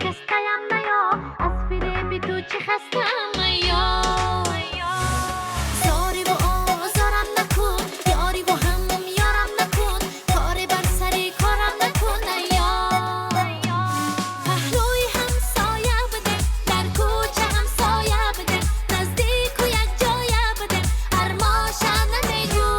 Шикастаям наё, аз фиреби ту чӣ хастам ё. Зориву озорам накун, ёриву ҳам ёрам накун, коре бар сари корам накун ё. Паҳлӯи ҳамсоя будем, дар кӯча ҳамсоя будем, наздику якҷоя будем, армоша намегӯ.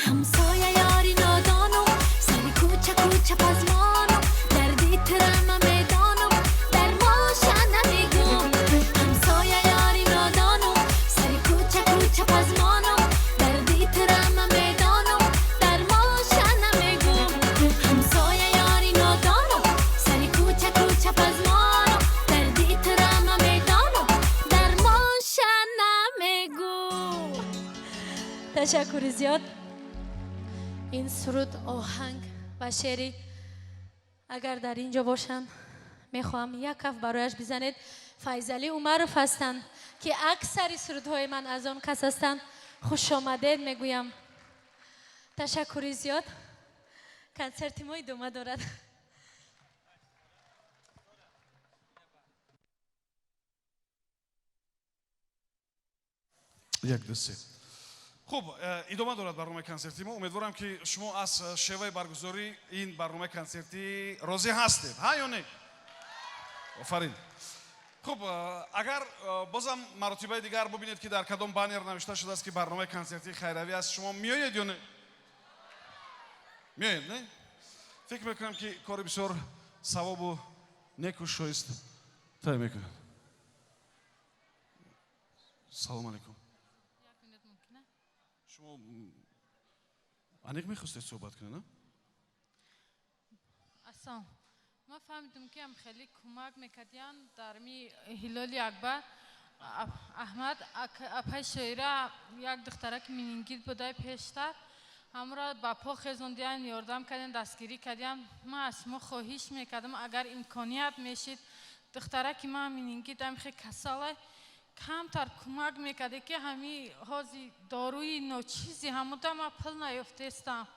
Ҳамсоя ёри нодонум, сари кӯча кӯча пазмонум, дарди тирама медонум, дармоша намегӯ. Ҳамсоя ёри нодонум, сари кӯча кӯча пазмонум, дарди тирама медонум, дармоша намегӯ. Ҳамсоя ёри нодонум, сари кӯча кӯча пазмонум, дарди тирама медонум, дармоша намегӯ. Ташаккури зиёд. Ин суруд, оҳанг ва шеъри, агар дар ин ҷо бошанд, мехоҳам як каф барояш бизанед. Файзалӣ Умаров ҳастанд, ки аксари сурудҳои ман аз он кас ҳастанд. Хушомадед мегӯям. Ташаккури зиёд. Консерти мо идома дорад. Як, ду, се. Хуб, идома дорад барномаи консертии мо. Умедворам, ки шумо аз шеваи баргузории ин барномаи консертӣ розӣ ҳастед, ҳа ё не? Офарин. Хуб, агар бозам маротибаи дигар бубинед, ки дар кадом баннер навишта шудааст, ки барномаи консертии хайравӣ аст, шумо меоед ё не? Меоед, не? Фикр мекунам, ки кори бисёр савобу неку шоист тай мекунад. Салом алейкум. Шумо аниқ мехостед суҳбат кунед, на? Ассалом. Ман фаҳмидам, ки ам хеле кӯмак мекардиян дар ми Ҳилоли Акбар Аҳмад апай Шоира, як духтараки менингит будай пештар, ҳамро ба по хезондиян, ёрдам кардиян, дастгирӣ кардиян. Ман аз шумо хоҳиш мекардам, агар имконият мешид, духтараки ман менингит, ам хе касалай, камтар кӯмак мекарде, ки ҳами ҳози доруи ночизи ҳамуда ман пул наёфтестам,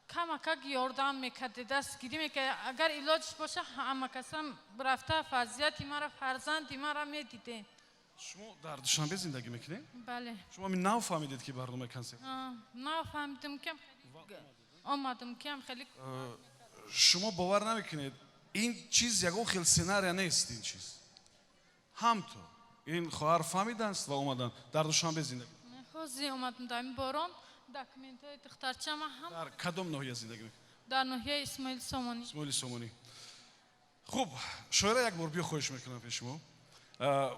камакак ёрдам мекарде, дастгирӣ мекарде. Агар илоҷш боша, ҳама касам рафта фарзияти мара, фарзанди мара медидем. Шумо дар Душанбе зиндагӣ мекунед? Бале. Шумо ҳамин нав фаҳмидед, ки барномаи консерт? Нав фаҳмидам, ки омадам, ки ам хеле. Шумо бовар намекунед, ин чиз ягон хел сценария нест. Ин чиз ҳамто ин хоҳар фаҳмидааст ва омаданд. Дар Душанбе зиндагӣ? Ҳозир омадам дар ин борон, документҳои духтарчама ҳам. Дар кадом ноҳия зиндагӣ мекунед? Дар ноҳияи Исмоили Сомонӣ. Исмоили Сомонӣ. Хуб, Шоира, як бор биё, хоҳиш мекунам, пеши шумо.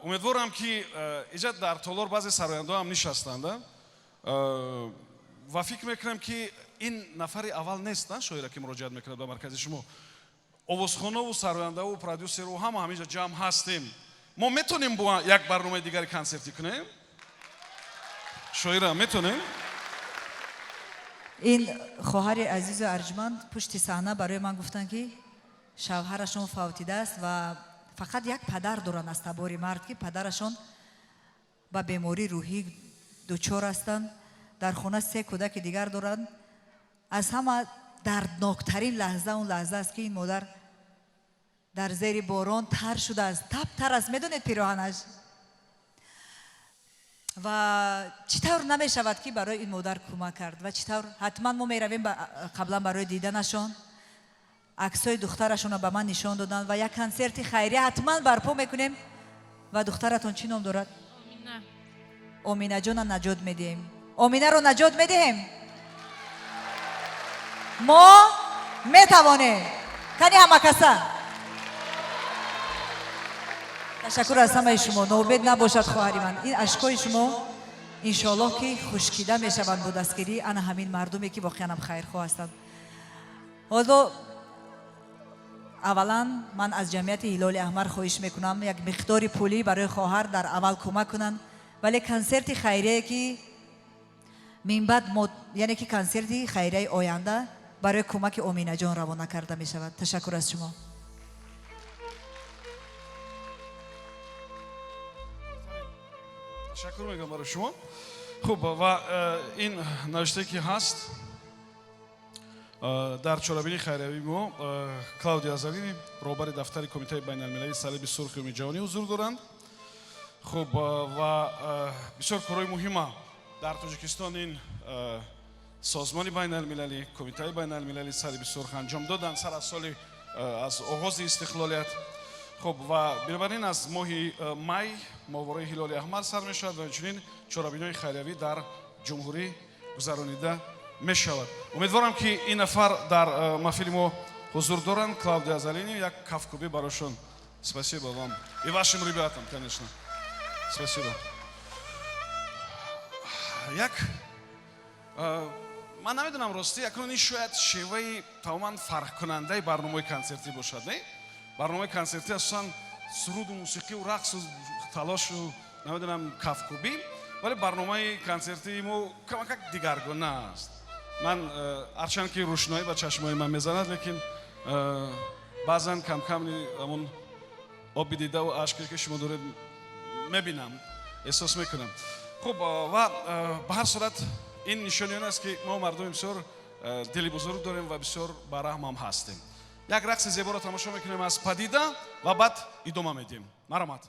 Умедворам, ки иҷа дар толор баъзе сарояндаҳо ҳам нишастанд, ва фикр мекунам, ки ин нафари аввал нест, на, Шоира, ки муроҷиат мекунад ба маркази шумо. Овозхонову сарояндаву продюсеру ҳама ҳаминҷа ҷамъ ҳастем. Мо метонем бо як барномаи дигари консертӣ кунем, Шоира? Метонем? Ин хоҳари азизу арҷманд пушти саҳна барои ман гуфтанд, ки шавҳарашон фавтидааст ва фақат як падар доранд аз табори мард, ки падарашон ба бемории рӯҳӣ дучор ҳастанд. Дар хона се кӯдаки дигар доранд. Аз ҳама дардноктарин лаҳза он лаҳза аст, ки ин модар дар зери борон тар шудааст, тап тар аст, медонед, пироҳанаш. Ва чӣ тавр намешавад, ки барои ин модар кӯмак кард? Ва чӣ тавр? Ҳатман мо меравем қаблан барои диданашон. Аксҳои духтарашонро ба ман нишон доданд ва як консерти хайрия ҳатман барпо мекунем. Ва духтаратон чӣ ном дорад? Омина. Оминаҷона наҷот медиҳем, Оминаро наҷот медиҳем. Мо метавонем. Кани ҳама каса. Ташаккур аз ҳамаи шумо. Ноумед набошад хоҳари ман. Ин ашкҳои шумо, иншоаллоҳ, ки хушкида мешаванд бо дастгирии ана ҳамин мардуме, ки воқеанам хайрхоҳ ҳастанд. Ҳоло аввалан ман аз ҷамъияти Ҳилоли Аҳмар хоҳиш мекунам, як миқдори пулӣ барои хоҳар дар аввал кӯмак кунанд, вале консерти хайрие, ки минбаъд мо, яъне ки консерти хайрияи оянда барои кӯмаки Оминаҷон равона карда мешавад. Ташаккур аз шумо. Ташаккур мегӯям барои шумо. Хуб, ва ин навиштае, ки ҳаст, Дар чорабинии хайриявии мо Клаудио Азалини, роҳбари дафтари Кумитаи байналмилалии Салиби Сурхи Умумиҷаҳонӣ, ҳузур доранд. Хуб, ва бисёр корҳои муҳима дар Тоҷикистон ин созмони байналмилалӣ, Кумитаи байналмилалии Салиби Сурх, анҷом доданд сар аз соли аз оғози истиқлолият. Хуб, ва бинобар ин аз моҳи май моҳвораи Ҳилоли Аҳмар сар мешавад ва инчунин чорабиниҳои хайриявӣ дар ҷумҳурӣ гузаронида мешавад. Умедворам, ки ин нафар дар маҳфили мо ҳузур доранд. Клаудио Азалини, як кафкӯбӣ барошон. Спасибо вам и вашим ребятам, конечно, спасибо. Як ман намедонам, ростӣ, акнун ин шояд шеваи тамоман фарқкунандаи барномаи консертӣ бошад. Не, барномаи консертӣ асосан суруду мусиқиву рақсу талошу, намедонам, кафкӯбӣ, вале барномаи консертии мо камакак дигаргуна аст. Ман ҳарчанд ки рӯшноӣ ба чашмои ман мезанад, лекин баъзан камкам ҳамон оби дидаву ашке, ки шумо доред, мебинам, эҳсос мекунам. Хуб, ва ба ҳар сурат ин нишони он аст, ки мо мардуми бисёр дили бузург дорем ва бисёр бараҳмам ҳастем. Як рақси зеборо тамошо мекунем аз Падида ва баъд идома медиҳем. Марҳамат.